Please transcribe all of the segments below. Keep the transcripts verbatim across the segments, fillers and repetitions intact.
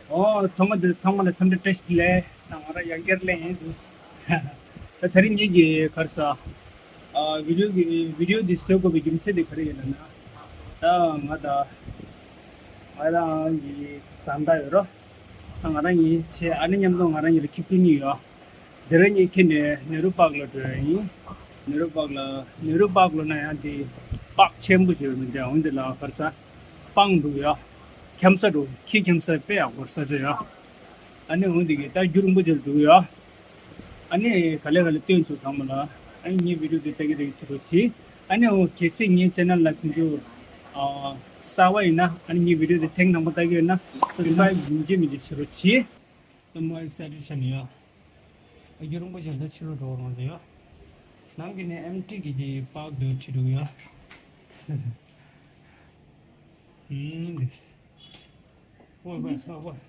ཨོ། ཐོག་མ་དེ་ཚང་མ་ལ་འཚམས་འདྲི་བཀྲ་ཤིས་བདེ་ལེགས། ད་ང་རང་ཡང་བསྐྱར་སླེབས་ཡིན་འདུག་ད་དེ་རིང་ངེད་ཀྱི་ག་རེ་ཟ། ཨ། བི་ཌི་ཡོ་གི་བི་ཌི་ཡོ་འདི་བཟོ་དགོས་པའི་རྒྱུ་མཚན་དེ་ག་རེ་ཡིན་ལབ་ན། ད་ང་ད་ང་རང་གི་བཟའ་ཟླ་ཡོད་རོ། ད་ང་རང་གཉིས་བྱས། ཨ་ནི་མཉམ་དུ་ང་རང་གཉིས་ལ་ཁྱི་ཕྲུག་གཉིས་ཡོད། དེ་རིང་ངེད་ཁྱེད་ནས་ནེ་རུ་པཱརྐ་ལ་འགྲོ་ཡ་ཡིན། ནེ་རུ་པཱརྐ་ལ། ནེ་རུ་པཱརྐ་ལ་ན་ཡང་དེ་པཱརྐ་ཆེན་པོ་ཅིག་ཡོད་མི་འདྲ། འོན་ཏེ་ལ་ག་རེ་ཟ། སྤང་འདུག་ཡ། འཁྱམ་ས་འདུག་ཁྱི་འཁྱམ་ས་དཔེ་ཡག་པོ་ས་ཆ་ཡ། ཨ་ནི་འོན་ཏེ་གི་ད་རྒྱུན་རིང་པོ་ཅིག་འདུག་ཡ། ཨ་ནི་ག་ལེ་ག་ལེ་སྟོན་ཆོག་ཚང་མ་ལ། ཨ་ནི་ངའི་བི་ཌི་ཡོ་དེ་ལྟ་གི་རེད་ཟེར་རོགས་གྱིས། ཨ་ནི་འོ་གལ་སྲིད་ངའི་ཆེ་ནལ་ལ་དུས་ཚོད་ཨ་གསར་པ་ཡིན་ན། ཨ་ནི་ངའི་བི་ཌི་ཡོ་དེ་ཐེངས་དང་པོ་ལྟ་གི་ཡོད་ན་སབ་སི་ཀ་རའིབ་མི་བརྗེད་མི་བརྗེད་བྱེད་རོགས་གྱིས། ད་མོ་ཨེག་སའི་ཊེཌ་ཆགས་ནས་ཡོད། ཨ། རྒྱུན་རིང་པོ་ཞིག་ད་ཕྱི་ལོགས་འགྲོ་རོགས་ཟེར་ཡོད། ནང་གི་ནི་ཨེམ་ཊི་གི་ཅིག་པཱརྐ་དུ་ཁྲིད་འགྲོ་གི་ཡོད། ཨུམ། འདི། ཝེ་ཝེ་ཝེ་ཝེ།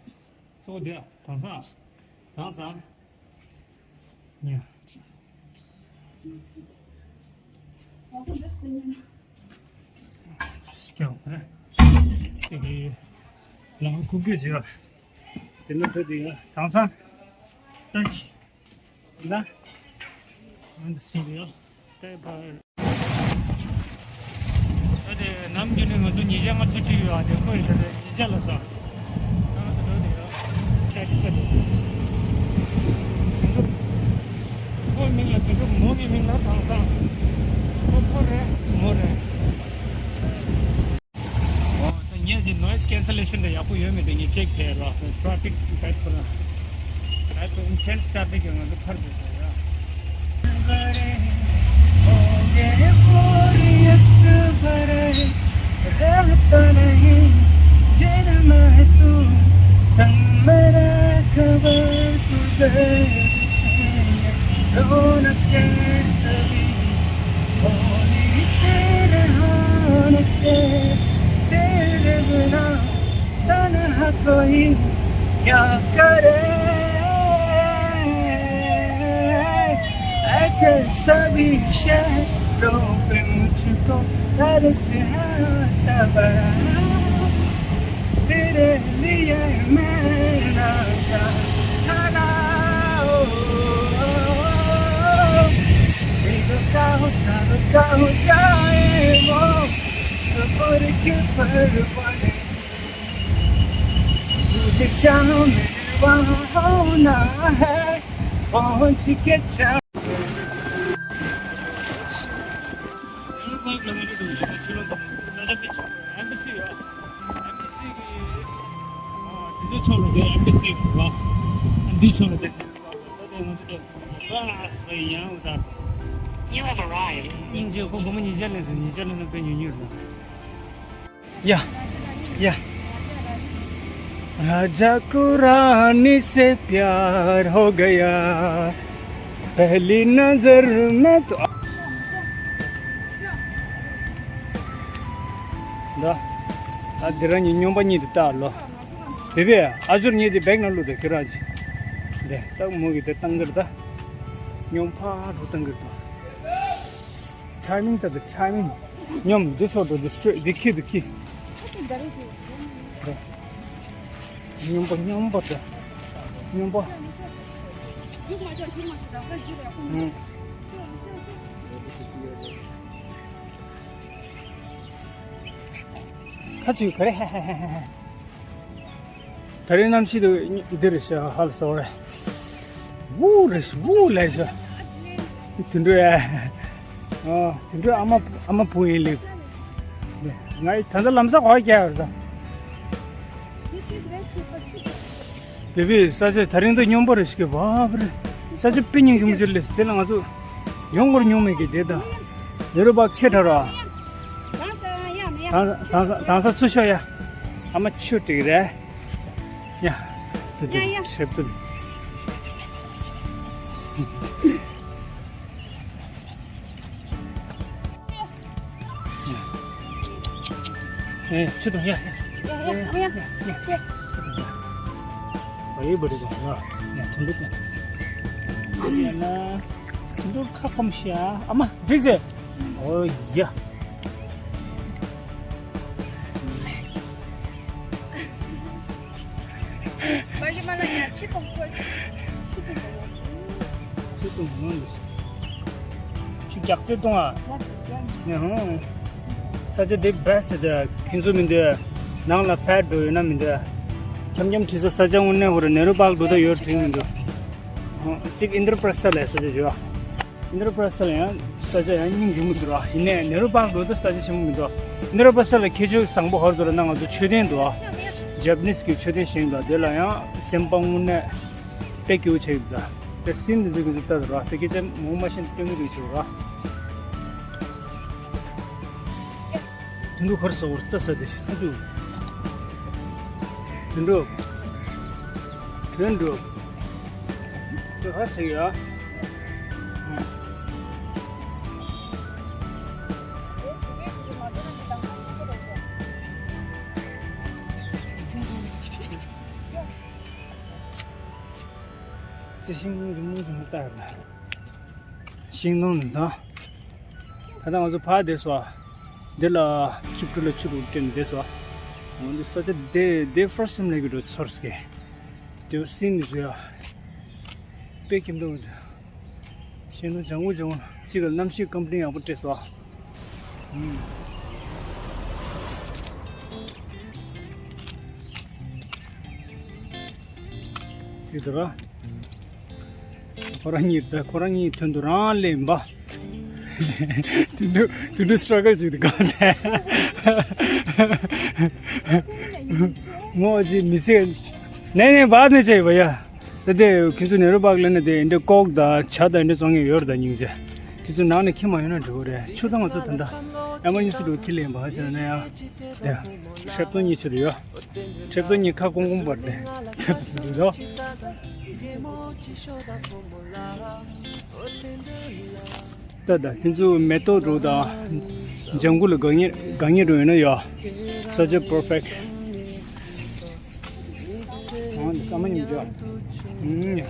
སོ་དེ་དྭངས་སང་། དྭངས་སང་། ཉ། ཀྱང་རེད། དེ་གི་ལང་ཁུག་གི་ཟེར་བ། དེ་ནི་ཐོད་དེ་ཡ་དྭངས་སང་། ད་ཅི། ན། ཨ་འདི་ཚོ་ཡ། ད་དེ་ནམ་རྒྱུན་ནས་ང་ཚོ་ཉིས་བརྒྱ་ལྔ་བཅུ་ཁྲིད་ཡོད་ཨ། དེ་ཁོ་ཡི་ད་ལྟ་ཉིས་བརྒྱ་ལ་ས། ང་ཚོ་འགྲོ་དེ་ཡ། ཁྱད་ཆོས་དེ། དེ་ཚོ། ཁོའི་མིང་ལ་དེ་ཚོ་མོ་གི་མིང་ལ་དྭངས་སང་། ཁོ་ཁོ་རེད་མོ་རེད། ཨོ། ད་ངས་ཀྱི་ནོའིས་ཀེན་སེ་ལེ་ཤན་དེ་ཡག་པོ་ཡོད་མེད་དེ་ངས་ཅེག་བྱས་རོགས། ཊ་ཕིག་ད་ཁོ་རང་། ད་ཁོ་ཨིན་ཊེན་སི་ཊ་ཕིག་གི་ང་ཚོ་ཕར་འགྲོ་དགོས་ཡ། You have arrived. སྙིང་རྗེ། ཁོ་སྒོར་མོ་ཉིས་བརྒྱ་ལེན་སོང་། ཉིས་བརྒྱ་ལེན་ན་དཔེ་ཉུང་ཉུང་རེད། ཡ། ཡ། राजा को रानी से प्यार हो गया, पहली नजर में तो। ད། ད་འདི་རང་གཉིས་སྨྱོན་པ་གཉིས་དེ་ལྟ་ལོ། བེ་བེ། ཨ་ཇུར་གཉིས་དེ་བེག་ནང་བླུགས་དེ་ཁྱོད་རང་གིས། དེ་ད་མོ་གིས་དེ་བཏང་གི་རེད་ད། སྨྱོན་པ་རུ་བཏང་གི་རེད་ད། ཊའི་མིང་ད་དེ་ཊའི་མིང་། སྨྱོན་འདི་ཚོ་འགྲོ་འདི་སུ་འདི་ཁྱི་འདི་ཁྱི། སྨྱོན་པ་སྨྱོན་པ་དེ། སྨྱོན་པ། ཨུམ། ཁ་ཅིག་ག་རེ། ཧེ་ཧེ་ཧེ་ཧེ། ད་རེས་གནམ་གཤིས་དེ་འདི་རེད་ཤག་ཧ་ལས་སོ་རེད། ཝུ་རེད་ཤག་ཝུ་ལས་ཤག་དེ་འདྲ་ཨ། ཨ། དེ་འདྲ་ཨ་མ་ཨ་མ་བུ་ཡིན་ལེ། ང་ཡི་ད་ལྟ་ལམ་སང་གོ་རྒྱག་ཡོད་ད། བེ་བེ། ས་ཆ་དེ་རིང་ད་སྨྱོན་པ་རེད་ཤག་བབ་རེད། ས་ཆ་དཔེ་སྙིང་རྗེ་མོ་ཅིག་ལས། དེ་ལ་ང་ཚོ་ཡོང་དགོས་མྱོང་མེད་ཀི་དེ་ད། ཡོ་རོབ་པ་ཆེ་དྲགས་ར། དྭངས་སང་དྭངས་སང་ཚུར་ཤོག་ཡ། ཨ་མ་ཆུ་སྒྲིག་རེད། ཡ། དེ་དེ་ཡ་ཡ། ཧྲེབ་ཏུ། ཨེ། ཆུ་དང་ཡ། ཡ་ཡ་ཡ་ཡ། ཆུ་དང་ཡ། ཨེ་བ་རི་དང་ཡ། ཡ་དུང་དུ་དང་། ཡ་ན། དུང་དུ་ཁ་སྐོམ་ཤི་ཡ། ཨ་མ་འགྲིག་ཟེ། ཨོ་ཡ། ཨ། ཆུ་དུང་ངོ་འདུག་ཆུ་རྒྱག་ཆུ་དུང་ཨ། ནས་ཧོ། ས་ཆ་འདི་བེ་སི་ཊི་དེ་ཁྱེད་ཚོ་མི་འདུག་ནང་ལ་ཕེབས་འགྲོ་ཡོད་ན་མི་འདུག་འཁྱམ་འཁྱམ་བྲིས་ས་ས་ཆ་དངོས་གནས་ཧོ་ར་ནེ་རུ་པཱག་འགྲོ་ད་ཡོད་དྲན་མི་འདུག་གཅིག་ཨིན་དྲ་པྲ་སི་ཐ་ལ་ས་ཆ་བྱོས་ཨ། ཨིན་དྲ་པྲ་སི་ཐ་ལ་ཡང་ས་ཆ་ཡང་སྙིང་རྗེ་མོ་འདུག་ར། ཡིན་ནའི་ནེ་རུ་པཱག་འགྲོ་ད་ས་ཆ་ཆེན་པོ་མི་འདུག་ཨིན་དྲ་པྲ་སི་ཐ་ལ་ཁྱད་ཆོས་བཟང་པོ་ཧོ་ར་འདུག་ར། ནང་ང་ཚོ་མཆོད་རྟེན་འདུག་ཨ། ཇེ་པ་ནིས་ཀྱི་མཆོད་རྟེན་བཞེངས་འདུག་དེ་ལ་ཡང་སེམས་པ་དངོས་གནས་དཔེ་སྐྱིད་པོ་ཆགས་ཡོད་འདུག་དེ་སིན་དེ་ཚོ་གི་ཚོ་ལྟ་དུ་ར། དེ་སྐད་ཆ་མོ་མ་ཤེས་སྟོན་གི་འདུག་ཆུ་ར། དུད་འགྲོ་ཁར་སོགས་རྩྭ་ས་དེ་ཤི་ཐ་ཆུ། དུད་འགྲོ། དུད་འགྲོ། དུད་ཧ་སེ་ཡ། རྩི་ཤིང་རིང་མོ་རིང་མོ་ལྟར་ལ། ཤིང་སྡོང་ནི་དང་། ད་ལྟ་ང་ཚོ་ཕར་བསྡད་སོ། འདི་ལ་ཁྱི་ཕྲུག་ལ་ཆུ་རུ་སྤྲད་ནས་བསྡད་སོ། འོ་འདི་ས་ཆ་དེ་དེ་ཕར་སི་ཊི་ཊེམ་ལས་ཀྱི་འགྲོ་ཚོར་སྐད། དེ་སིན་ནི་བཟོས་ཡ། དཔེ་ཁྱིམ་དུ། ཤིང་སྡོང་ལྗང་གུ་ལྗང་གུ་གཅིག་ལ་གནམ་གཤིས་ཀམ་པ་ནི་ཡག་པོ་སྤྲད་སོ། དེ་ལྟར། ཁོ་རང་གཉིས་ད་ཁོ་རང་གཉིས་དོན་དུ་རང་ལེན་པ། དུད་འགྲོ་དུད་འགྲོ་སི་ཊྲ་གལ་ཅིག་ཏུ་གང་ཐལ། ངོ་ཅི་མི་ཚེ། ནས་ནས་བ་ནས་བྱས་པ་ཡ། ད་དེ་ཁྱེད་ཚོ་ནེ་རུ་པཱག་ལ་ནི་དེ་འདྲ་ཀོག་དང་ཇ་དང་འདྲ་བཙོང་མཁན་ཡོད་རེད་ད་སྙིང་རྗེ། ཁྱེད་ཚོ་ནང་ནས་ཁྱི་མ་ཡོད་ན་འགྲིག་གི་རེད། ཆུ་དང་ང་ཚོ་ད་ལྟ་ཨེ་མར་ཇེན་སི་འགྲོ་ཁྱི་ལེན་པ་ཧ་ཅང་ན་ཡང་། དེ་ཁྲེབ་ཏོ་གཉིས་ཆུ་རེད་ཡོད། ཁྲེབ་ཏོ་གཉིས་ཁ་སྐོང་སྐོང་བར་དེ་ཁྲེབ་ཏོ་ཟེར་རོ། ད་ད་ཁྱེད་ཚོ་མེ་ཏོག་འགྲོ་དང་། ལྗང་གུ་ལ་དགའ་ཉེ་དགའ་ཉེ་འགྲོ་ཡོད་ན་ཡོད། ས་ཆ་པར་ཕེག་ཊི། ཨང་ས་མ་ཉིན་འགྲོ། ཨུམ།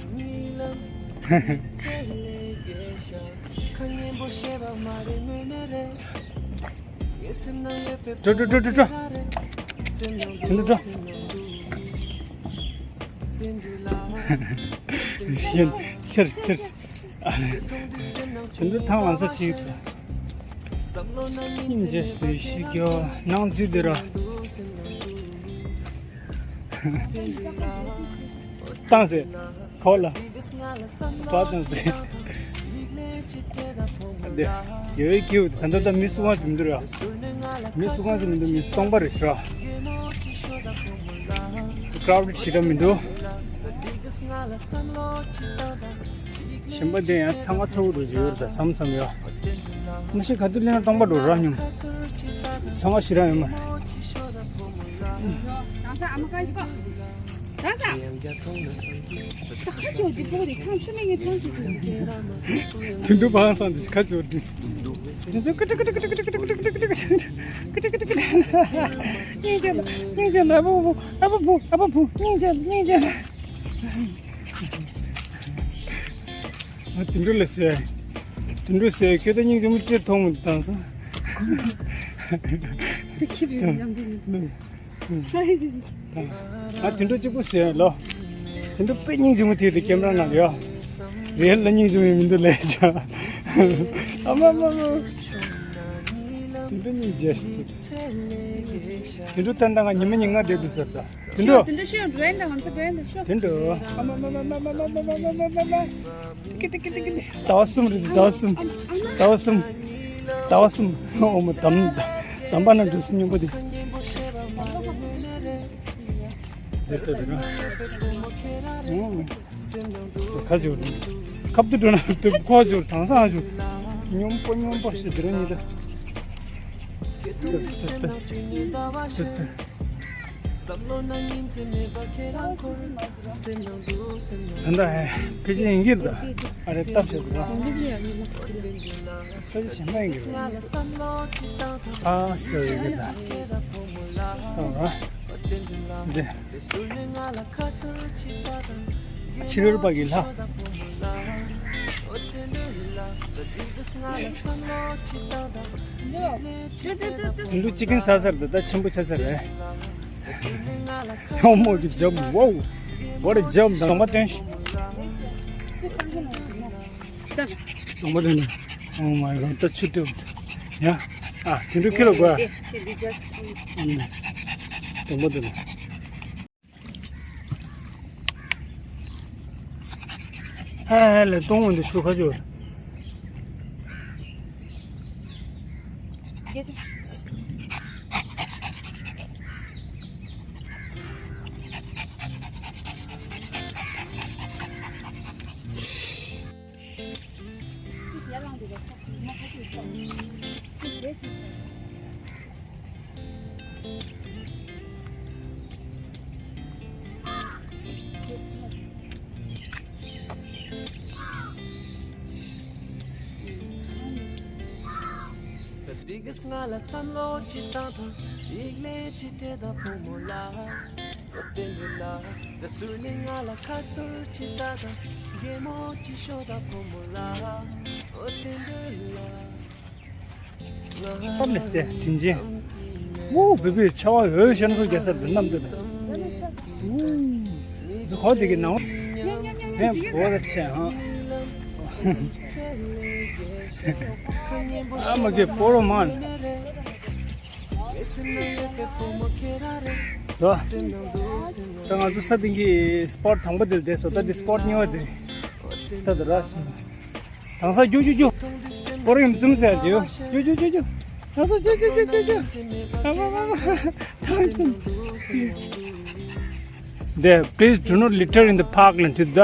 འགྲོ་འགྲོ་འགྲོ་འགྲོ་འགྲོ། དེ་འགྲོ་འགྲོ། གཞན་ཚེར་ཚེར། དེ་འགྲོ་ཐང་ལམ་ས་ཆེ་གི། ཉིན་རྗེས་སུ་ཤི་རྒྱོ་ནང་འཛུལ་དེ་ར། བཏང་ཟེར། ཁོ་ལ། བ་དང་ཟེར། དེ། ཡོད་ཀྱི་ད་ལྟ་ད་མི་སུ་གང་ཞིག་མི་འདུག་ར། མི་སུ་གང་ཞིག་མི་འདུག་མི་སྟོང་པ་རེད་ཤག་ཀྲའུ་ཌེ་ཌི་ཞེ་དྲག་མི་འདུག་གཞན་པ་དེ་ཡང་ཚང་མ་ཚ་བོ་འགྲོ་གི་ཡོད་རེད་ད་མཚམས་མཚམས་ཡོད། མ་གཞི་ག་དུས་སླེབས་ན་སྟོང་པ་འགྲོ་ར་སྙམ། ཚང་མ་ཞེ་དྲག་ཡོད་མ་རེད། དུད་འགྲོ་བ་སངས་དེ་ཁ་ཆོ་དྲི། སྙིང་རྗེ་ལ་སྙིང་རྗེ་ལ་ཨ་བུ་བུ་ཨ་བུ་བུ་སྙིང་རྗེ་ལ་སྙིང་རྗེ་ལ། ང་དུད་འགྲོ་ལ་ཟེར། དུད་འགྲོ་ཟེར་ཁྱོད་ད་སྙིང་རྗེ་མོ་ཅིག་མཐོང་མི་འདུག་དང་སོང་། དེ་ཁྱི་རེད་ཉམས་དེ་ནི། ང་དུད་འགྲོ་གཅིག་པུ་ཟེར་ལོ། དུད་འགྲོ་དཔེ་སྙིང་རྗེ་མོ་དེ་དེ་ཀེམ་ར་ནང་ཡོད། རེད་ལ་སྙིང་རྗེ་མོ་མི་འདུག་ལས་བྱ། ཨ་མ་མ་མ། དུད་འགྲོ་སྙིང་རྗེ་ཞིག་དུད་འགྲོ་ཏན་ཏན་ང་ཉི་མ་ཉིན་ལྔ་བསྡད་དུས་ཟེར་ད། དུད་འགྲོ། དུད་འགྲོ་ཤོད་འགྲོ་ཡིན་ད་ང་ཚོ་འགྲོ་ཡིན་ད་ཤོད། དུད་འགྲོ། ཨ་མ་མ་མ། ཟླ་བ་གསུམ་རེད་ཟླ་བ་གསུམ། ཟླ་བ་གསུམ། ཟླ་བ་གསུམ། ཨོ་མ་དམ། དམ་པ་ན་འགྲོ་སྲིད་སྙིང་པོ་དེ། འདི་ལྟ་བུ་ན། ཨོ། ཁ་ཅིག་ཁབ་ཏུ་འགྲོ་ན་དུ་ཁོ་ཅིག་དང་སང་ཅིག་སྙོམས་པོ་སྙོམས་པོ་ཞིག་འདི་ར་ཉིད་ལ། ཏུ་ཏུ་ཏུ་ཏུ། ད་ལྟ་ཧེ་ཕལ་ཆེར་ཡིན་གྱི་རེད་ད། ཨ་རེ་སྟབས་བྱེད་དགོས། ས་ཆ་གཞན་པ་ཡིན་གྱི་རེད། ཨ་སྟབས་ཡིན་གྱི་རེད་ད། ཨ་འདི། ཕྱི་རོལ་པ་གི་ལྷ། དུད་འགྲོ་ཅི་ཀིན་ས་སར་འདི་ད་ཆེན་པོ་ཆ་ས་རེད། ཡོང་མོ་གི་འཇབ་ཝའོ། What a jump. གདོང་པ་སྟོན། གདོང་པ་སྟོན། Oh my god. ད་ཆུ་ཏོག་ཡ། ཨ། དེ་འདྲ་ཁྱེར་ལ་དགོས། གདོང་པ་སྟོན། ཨ་ལས་གཏོང་བ་འདི་ཆུ་ཁ་ཆུ། ད་འདི་གི་ང་ལ་བསམ་བློ་ཅིག་བཏང་དང་། ཡིག་ལན་ཅིག་སྤྲད་དང་བུ་མོ་ལགས། འོ་དེ་འདྲ་ལ། ད་སུ་ནི་ང་ལ་ཁ་ཚུར་ཅིག་ལྟ་དང་། གད་མོ་ཅིག་ཤོར་དང་བུ་མོ་ལགས། འོ་དེ་འདྲ་ལ། ཨོ་མི་སེ་དྲིན་ཆེན། ཨོ་བི་བི་ཆ་བ་འོད་ཤར་སོ་རྒྱལ་སར་འདི་རྣམས་འདི་ནས། ཨོ་འདི་ཁོ་དེ་གི་ནང་། ཧེ་བོ་ར་ཆེ་ཧང་། ཨ་མ་གི་པོ་རོ་མན། ལོ། ད་ང་ཚོ་ས་སྟེང་གི་སྤོཊ་དང་པོ་དེར་བསྡད་སོང་། ད་འདི་སྤོཊ་གཉིས་པ་དེ། ད་ད་ར། དང་ས་རྒྱུག་རྒྱུག་རྒྱུག་པོ་རོ་ཡིན་ཙུམ་ཟེར་རྒྱུག་རྒྱུག་རྒྱུག་རྒྱུག་རྒྱུག་དང་ས་རྒྱུག་རྒྱུག་རྒྱུག་རྒྱུག་ཨ་མ་མ་མ། དང་ས། འདི། Please do not litter in the park ལ་འདི་ད།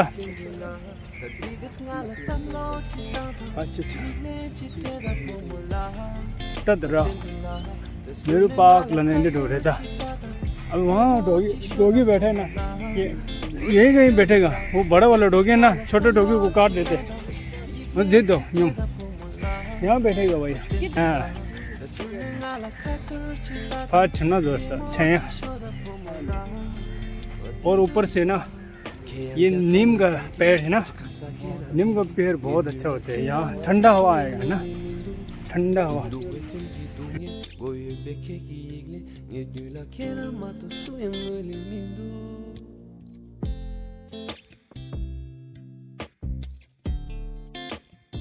ཨ་ཅེ་ཅེ། ད་ད་ར། ནེ་རུ་པཱརྐ་ལ་ནི་འདི་འགྲོ་རེད་ད། अब वहाँ डॉगी, डॉगी बैठे ना। ये, यहीं कहीं बैठेगा। वो बड़ा वाला डॉगी है ना, छोटे डॉगी को काट देते। वो दे दो, यूं। यहाँ बैठेगा भाई। हाँ। ཕར་ཕྱིན་ན་འགྲོ་ས་ཆེན་ཡ། और ऊपर से ना, ये नीम का पेड़ है ना, नीम का पेड़ बहुत अच्छा होता है यहाँ, ठंडा हवा आएगा ना, ठंडा हवा।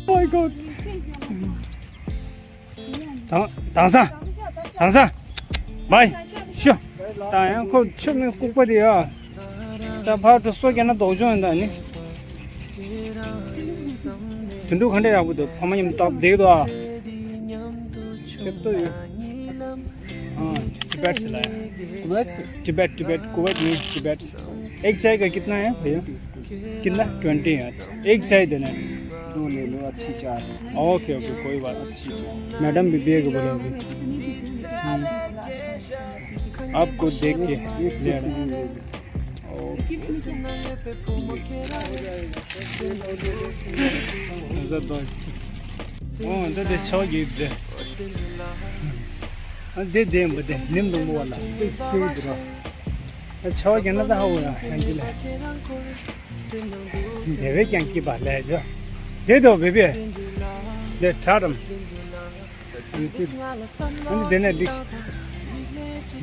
Oh my god. དང་དང་ས། དང་ས། མའི། ཤོ། ད་ཡང་ཁོ་ཆུ་མིན་ལྐུགས་པ་དེ་ཡ། ད་ཕར་དུ་སོ་རྒྱག་ན་ལྡོག་ཆོག་ཡིན་ད་ནི། དུད་འགྲོ་ག་འདྲ་ཡག་པོ་འདུག་ཕ་མ་མཉམ་དུ་བསྡད་ཀྱི་འདུག་ཨ། ཁྱེད་ལྟོས་ཡོད། हाँ, टिबेट से लाया। कुवैत से? टिबेट, टिबेट, कुवैत नहीं, टिबेट से। एक चाय का कितना है भैया? कितना? ट्वेंटी है। अच्छा, एक चाय देना है। दो ले लो, अच्छी चाय है। ओके, ओके, कोई बात नहीं। अच्छी चाय। मैडम भी पिएगा बोलो अभी। हम्म। आपको देख के ये ले रहा हूँ। चटनी ले लो। ओके। ཨོ་འདི་འདི་ཆོ་གི་འདི། ཨ་འདི་འདི་འདི་ནིམ་དང་པོ་བ་ལ། སུ་འདི་ར། ཆོ་གི་ན་ད་ཧ་འོ་ཡ་ཧན་གི་ལ། དེ་བས་ཀྱང་སྐྱིད་པ་ལས་ཇོ། དེ་དོ་བེ་བེ། དེ་ཁྲ་རམ། ཨ་ནི་དེ་ནས་འགྲིག་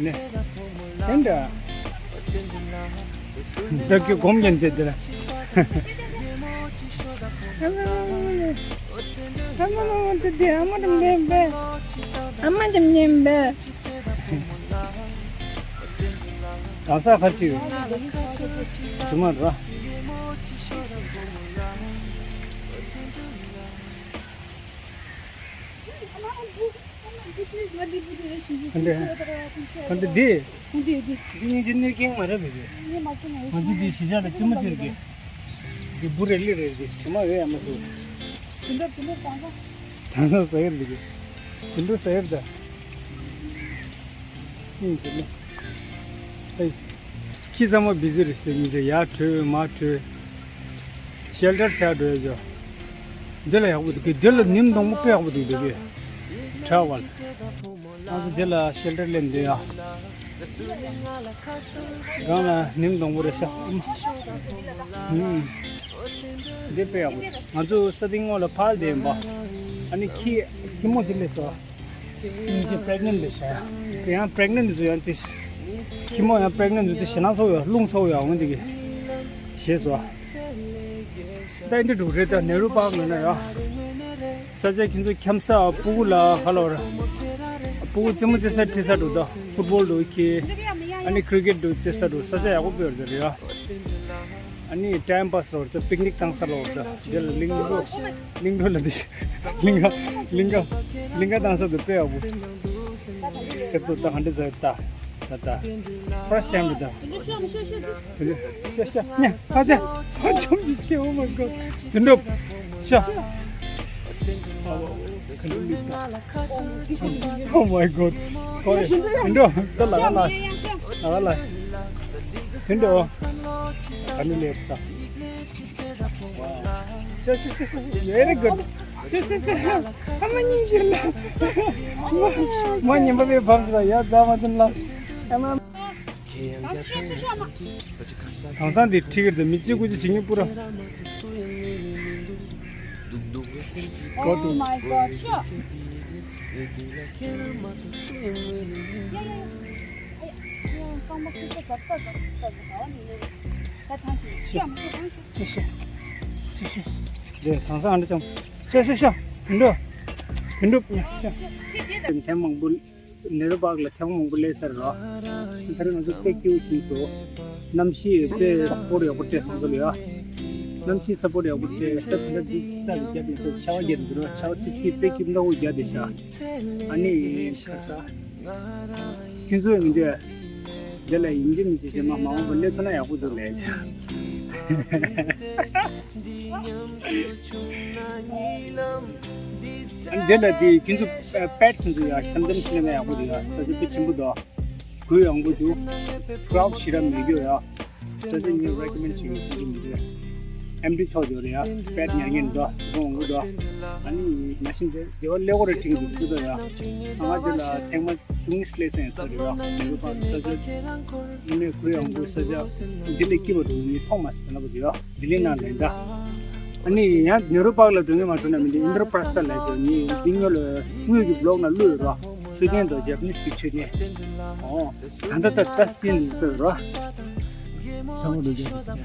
ནས། དེ་འདྲ། བདག་གི་སྒོམ་རྒྱན་དེ་དེ་ལ། ཨ་མ་མ་མ་དེ་དེ་ཨ་མ་དམ་ཉན་པས། ཨ་མ་དམ་ཉན་པས། གང་ས་ཁ་ཅིག་ཡོད། ཇི་མ་ར། ཁ་འདི། ཁ་འདི་འདི། འདི་གཉིས་ཀྱི་གནོད་སྐྱོན་མ་རེད་པས། ང་ཚོ་འདི་གཞིས་ཆགས་ལ་ཅི་མ་ཟེར་གི། འདི་བུ་རེ་ལི་རེད་འདི་དྲི་མ་ཡོད་ཡ་མ་ཟེར། དང་ས་ཟ་ཡར་འདི་གི། དུད་འགྲོ་ཟ་ཡར་ད། ཨིན་ཟེར་ནི། ཨེ། ཁྱི་ཚང་མ་བི་ཟི་རེད་ཟེར་ཉིན་ཅིག་ཡར་བྲོས་མར་བྲོས། ཤེལ་ཊར་ཟེར་འགྲོ་ཡ་ཅོ། འདི་ལ་ཡག་པོ་འདུག་གི། འདི་ལ་ནིམ་སྡོང་པོ་དཔེ་ཡག་པོ་འདུག་འདུག་གི། ཁྲ་བ་ལ། ང་ཚོ་འདི་ལ་ཤེལ་ཊར་ལེན་འདོད་ཡ། སྒང་ལ་ནིམ་སྡོང་པོ་རེད་ཤག་ཨུམ། འདི་དཔེ་ཡག་པོ། ང་ཚོ་ས་སྟེང་འོག་ལ་ཕར་བསྡད་ཡིན་པ། ཨ་ནི་ཁྱི་ཁྱི་མོ་ཅིག་སླེབས་སོང་། ཁྱི་མོ་ཅིག་པྲེག་ནེན་རེད་ཤག་དེ་ཡང་པྲེག་ནེན་ཚོ་ཡང་དེ། ཁྱི་མོ་ཡང་པྲེག་ནེན་ཚོ་དེ་ཞེད་སྣང་ཚོ་ཡོད། རླུང་ཚོ་ཡོད་འོང་དེ་གི། ཞེས་སོ། ད་འདི་འདྲ་རེད། ད་ནེ་རུ་པཱག་ལ་ན་ཡ། ས་ཆ་ཁྱེད་ཚོ་འཁྱམ་ས་སྤུ་གུ་ལ་ཧ་ལོ་ར། སྤུ་གུ་རྩེད་མོ་རྩེ་ས་ཁྲིད་ས་འདུག་ད་ཕུཊ་བོལ་འདུག་ཁྱི། ཨ་ནི་ཁི་རི་ཀེཊ་འདུག་རྩེ་ས་འདུག་ས་ཆ་ཡག་པོ་སྤོས་རེད་ཡ། ཨ་ནི་ཊའིམ་པཱས་ལོ་ར། ད་པིག་ནིག་བཏང་ས་ལོ་ར། ད་འདི་ལ་གླིང་བྲོ། གླིང་བྲོ་ལ་འདི། གླིང་ག་གླིང་ག་གླིང་ག་བཏང་ས་འདུག་དཔེ་ཡག་པོ། སེར་པོ་ད་ག་འདྲ་ཟེར་ད། ད་ད། ཕར་སི་ཊའིམ་རེད་ད། ཤ་ཤ་ཉ་ཧ་ཅ་ཧ་ཅམ་ཇི་སྐད། Oh my god. དུད་འགྲོ། ཤ། Oh my god. ཁོ་དུད་འགྲོ། ད་ལ་ག་ལ། ལ་ག་ལ། དུད་འགྲོ། ག་ནི་ལེབ་ད། ཤ་ཤ་ཤ་ཤ། Very good. ཤ་ཤ་ཤ་ཤ། ཨ་མ་སྙིང་རྗེ་ལ། མ་ཉན་པ་བའི་བབས་ལ་ཡ་རྫ་མ་དུན་ལ། ཨ་མ། དེང་སང་འདི་ཁྲིད་ཀྱི་འདུག་མི་གཅིག་དགུ་གཅིག་བྱེད་མཁན་པུ་ར། Oh my god. Sure. Yeah, yeah, yeah. ཤ་ཤ་ཤ་ཤ། དེ་དེང་སང་ཨ་འདྲ་ཅང་། ཤ་ཤ་ཤ། དུད་འགྲོ། དུད་འགྲོ། ཤ། ཐེངས་མང་པོ། ནེ་རུ་པཱག་ལ་ཐེངས་མང་པོ་སླེབས་ཚར་རོ། ད་རེས་ང་ཚོ་དཔེ་སྐྱིད་པོ་བྱུང་སོང་། གནམ་གཤིས་དཔེ་སྤོར་ཡག་པོ་སྤྲད་སོང་ཚོ་ལ་ཡ། གནམ་གཤིས་སྤོར་ཡག་པོ་སྤྲད། ད་དེ་འདྲ་འདི་ལྟ་བུ་རྒྱབ་ཡོད་ཚོ། ཆར་པ་རྒྱག་འདུག་རོ། ཆར་པ་སིབ་སིབ་དཔེ་སྐྱིད་པོ་འདྲ་བོ་རྒྱག་བསྡད་ཤག་ཨ་ནི་ཁ་ཚ། ཁྱོད་ཚོས་མི་འདོད། འདི་ལ་ཡིན་གཅིག་མིན་གཅིག་བྱས་མ་མ་འོངས་པ་སླེབས་ཐུབ་ན་ཡག་པོ་འདུག་ལས་བྱ། འདི་ལ་དེ་ཁྱོད་ཚོ་པེ་ཊི་ཚོ་ཡ་འཆམ་འཆམ་ཞིག་ན་ཡག་པོ་འདུག་ཡ། ས་ཆ་དཔེ་ཆེན་པོ་འདུག་གུ་ཡངས་པོ་འདུག་ཀྲའུཌ་ཞེ་དྲག་མེད་རྒྱུ་ཡ། ས་ཆ་ངས་རེ་ཀོ་མེན་ཌི་བྱེད་ཀྱི་ཡོད་ཀྱི་མི་འདུག་ཨེམ་ཌི་ཚོགས་ཡོད་རེད་ཡ། པེ་ཊི་ཉར་མཁན་འདུག་སྒོ་འོང་གི་འདུག་ཨ་ནི་མ་གཞི་འདི་སྡེ་བ་ཀླད་ཀོར་རེ་ཁྲིད་ཀྱི་འདུག་ཚུལ་དུ་ཡ། ང་འདི་ལ་ཐེངས་མ་བཅུ་གཉིས་སླེབས་ས་ཡིན་ས་རེད་ཡ། ནེ་རུ་པཱག་ས་ཆ་ཡིན་ནའི་གུ་ཡངས་པོ་ས་ཆ་འདི་ལས་སྐྱིད་པ་འདུག་ངས་མཐོང་མ་སོང་ཟེར་ན་པོ་འདུག་ཡ། ལྡི་ལི་ནང་ལེན་ད། ཨ་ནི་ཡང་ནེ་རུ་པཱག་ལ་འགྲོ་མཁན་མ་འགྲོ་ན་མི་འདི་ཨིན་དྲ་པྲ་སྟ་ལ་འགྲོ་ནི་འདི་ངོས་ལ་དངུལ་གྱི་བི་ལོག་ན་བླུགས་རོགས། མཆོད་རྟེན་དང་ཇེ་པ་ནིས་ཀྱི་མཆོད་རྟེན། ཨོ། ད་ལྟ་ད་ལྟ་སྲིད་ནས་བཙལ་རོགས། ཚང་མ་འགྲོ་རྒྱུ་རེད་ཟེར།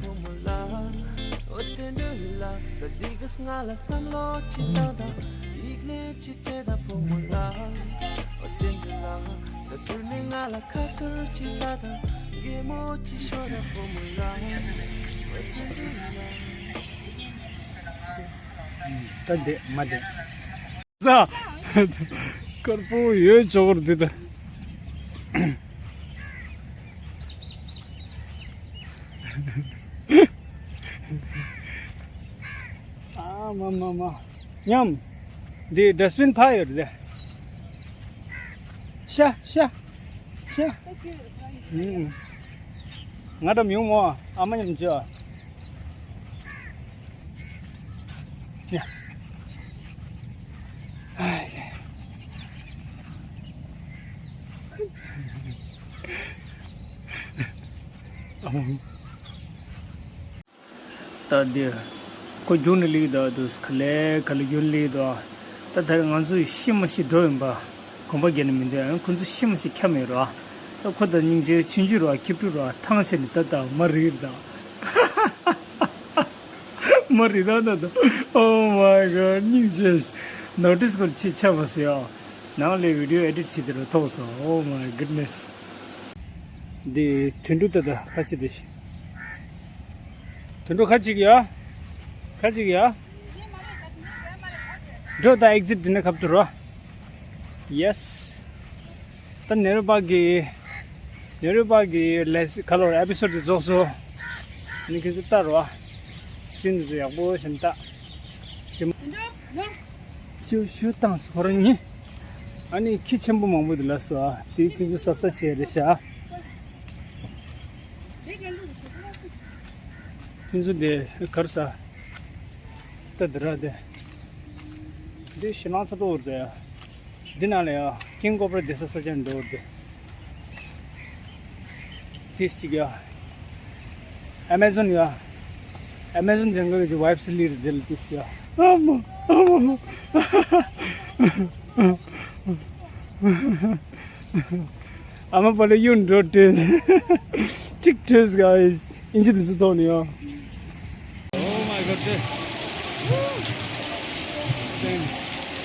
ད་འདི་མ་འདི། ཟ། དཀར་པོ་ཡོད་ཅོག་འདི་ད། ཨ་མ་མ་མ། ཉམས། འདི་ཌ་སི་བིན་ཕ་ཡོད་རེད། ཤ་ཤ་ཤ། ང་འགྲམ་ཡོང་མོ། ཨ་མ་མཉམ་བྱོས། ཡ། ཨ་ཡ། ཨ་མ། ད་འདིར་ཁོ་རྒྱུགས་ནས་སླེབས་འདུག་དུས་ག་ལེ་ག་ལེ་རྒྱུགས་ནས་སླེབས་འདུག་ད་ད་རེས་ང་ཚོ་ཤི་མ་ཤི་འགྲོ་ཡིན་པ་གོམ་པ་རྒྱག་ནས་མི་འདུག་ཁོ་ཚོ་ཤི་མ་ཤི་ཁྱབ་མེད་རོ། ད་ཁོ་ད་སྙིང་རྗེ་ཆུང་ཆུང་རོ། ཁྱི་ཕྲུག་རོ། ཐང་ཆད་ནས་ད་ད་མ་རིག་རེད་ད། མ་རིག་ད་ད་ད། Oh my god. སྙིང་རྗེ། ནོ་ཊིས་སྐོར་ཆེ་ཆ་མ་སོ་ཡ། ནང་ལས་བི་ཌི་ཡོ་ཨེ་ཌིཊ་བྱེད་དེ་རུ་ཐོགས་སོང་། Oh my goodness. འདི་དུད་འགྲོ་ད་ད་ཁ་ཆེ་དེ་ཤི། དུད་འགྲོ་ཁ་ཅིག་ཡ། ཁ་ཅིག་ཡ། འགྲོ་ད་ཨེག་ཛིཊ་འདི་ནས་ཁབ་ཏུ་རོ། ཡེས། ད་ནེ་རུ་པཱག་གི། ནེ་རུ་པཱག་གི་ལས་ཁ་ལོར་ཨེ་པི་སོ་ཌི་དེ་རྫོགས་སོ། ནི་ཁྱེད་ཚོ་ལྟ་རོ། སིན་དེ་ཚོ་ཡག་པོ་ཞིག་ལྟ། ཅིའུ་ཤུ་བཏང་སོང་ཁོ་རང་གཉིས། ཨ་ནི་ཁྱི་ཆེན་པོ་མང་པོ་འདུག་ལ་སོ། ཨ་དེ་ཁྱི་ཚོ་ཟ་ས་བྱས་རེད་ཤག་ཁྱི་ཚོ་དེ་གར་ས། ད་དེ་ར་དེ། འདི་ཤི་ལང་ཚ་ཏོ་རེད། འདི་ནང་ལ་ཡ་ཀིང་ཀོ་བྲ་བསྡད་ས་ས་ཆ་འདི་འདུག་སྟེ། ཏིས་ཅིག་ཡ། ཨ་མེ་ཛོན་ཡ། ཨ་མེ་ཛོན་ཇང་གལ་གྱི་ཝའི་བྷི་སི་ལི་རེད་འདི་ལ་ཏིས་ཡ། ཨ་མ། ཨ་མ། ཨ་མ་པ་ལ་གཡུ་འགྲོ་བྲེལ། གཅིག་བྲེལ་ག་ཨིན་ཇི་དུ་སུ་ཐོག་ནས་ཡ། དེ། དེ།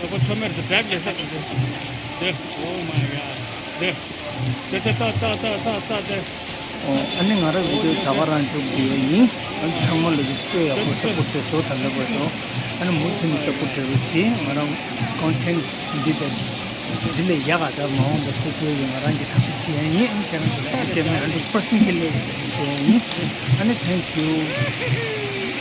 ཨོ་ཁོ་ཚོ་མེར་དེ་བྲེག་རྒྱག་ས་དེ། དེ། Oh my god. དེ། དེ་དེ་ཏག་ཏག་ཏག་ཏག་ཏག་དེ། ཨོ། ཨ་ནི་ང་རང་བི་ཌི་ཡོ་ད་ག་རང་མཇུག་བསྡུ་ཡ་ཡིན། ཨ་ནི་ཚང་མ་ལ་དཔེ་ཡག་པོ་སཔོར་ཊི་བྱེད་ཤོག་ད་ལྟ་བར་དུ། ཨ་ནི་མུ་མཐུད་ནས་སཔོར་ཊི་རོགས་བྱེད། ང་རང་ཀོན་ཊེན་ཊི་འདི་དང་འདི་ལས་ཡག་ག་ད་མ་འོངས་པ་བཟོ་ཐུབ་ཡ་ཡིན། ང་རང་གིས་ཐབས་ཤེས་བྱེད་ཡ་ཡིན། ཨ་ནི་ཁྱེད་རང་ཚོ་ལ་ཨེ་ཊི་ཨེམ་ཧན་ཌེཌ་པར་སེན་ཊི་ཀྱི་ལས་བྱེད་ཡ་ཡིན། ཨ་ནི་thank you.